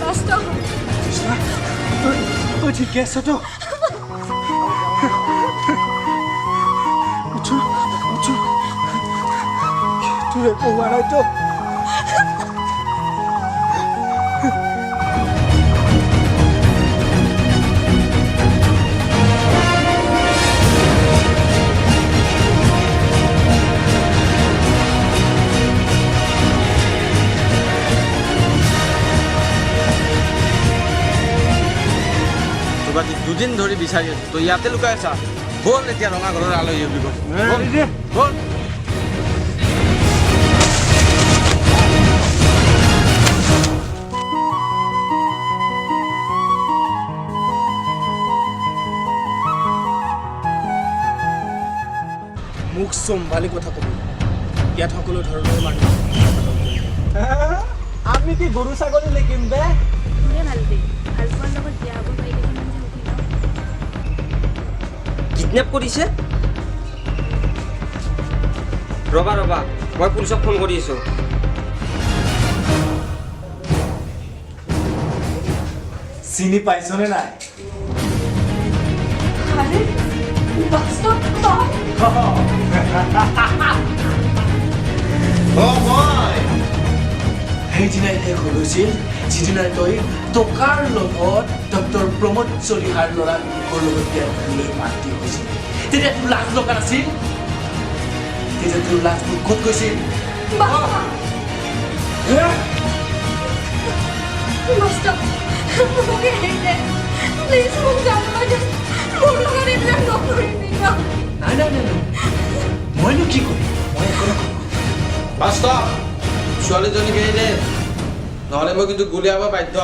বাস্তৱ। তই ঠিকে আছ তো? উঠো, উঠো। তোৰ একো হোৱা নাইতো? তোক আজি দুদিন ধৰি বিচাৰি আছো, তই ইয়াতে লুকাই আছা। ব'ল এতিয়া ৰঙা ঘৰৰ আলহী বুলি কয়। ব'ল। মোক চম্ভালি কথা কবি, ইয়াত সকলো ধৰণৰ মানুহ। আমি কি গৰু ছাগলী লিখিম বে? মোৰে ভাল দে, ভাল পোৱাৰ লগত বিয়া হ'ব পাৰিলে কিমান যে সুখী ন। কিডনেপ কৰিছে? ৰ'বা ৰ'বা, মই পুলিচক ফোন কৰি আছোঁ। চিনি পাইছনে নাই? আৰে বাস্তৱ, তই? অ, মই। সেইদিনাই শেষ হৈ গৈছিল, যিদিনাই তই টকাৰ লগত ডক্টৰ প্ৰমোদ চলিহাৰ ল'ৰা বিমুখৰ লগত বিয়া দিবলৈ মান্তি হৈছিল। তেতিয়া তোৰ লাজ লগা নাছিল? তেতিয়া তোৰ লাজবোৰ ক'ত গৈছিল? বাস্তৱ, মোক এৰি দে প্লিজ, মোক যাব দে। মোৰ লগত এইবিলাক নকৰিবি ন। নাই নাই নাই নাই, মইনো কি কৰিম? মই একো নকৰোঁ। বাস্তৱ, ছোৱালীজনীক এৰি দে, নহ'লে মই কিন্তু গুলিয়াব বাধ্য।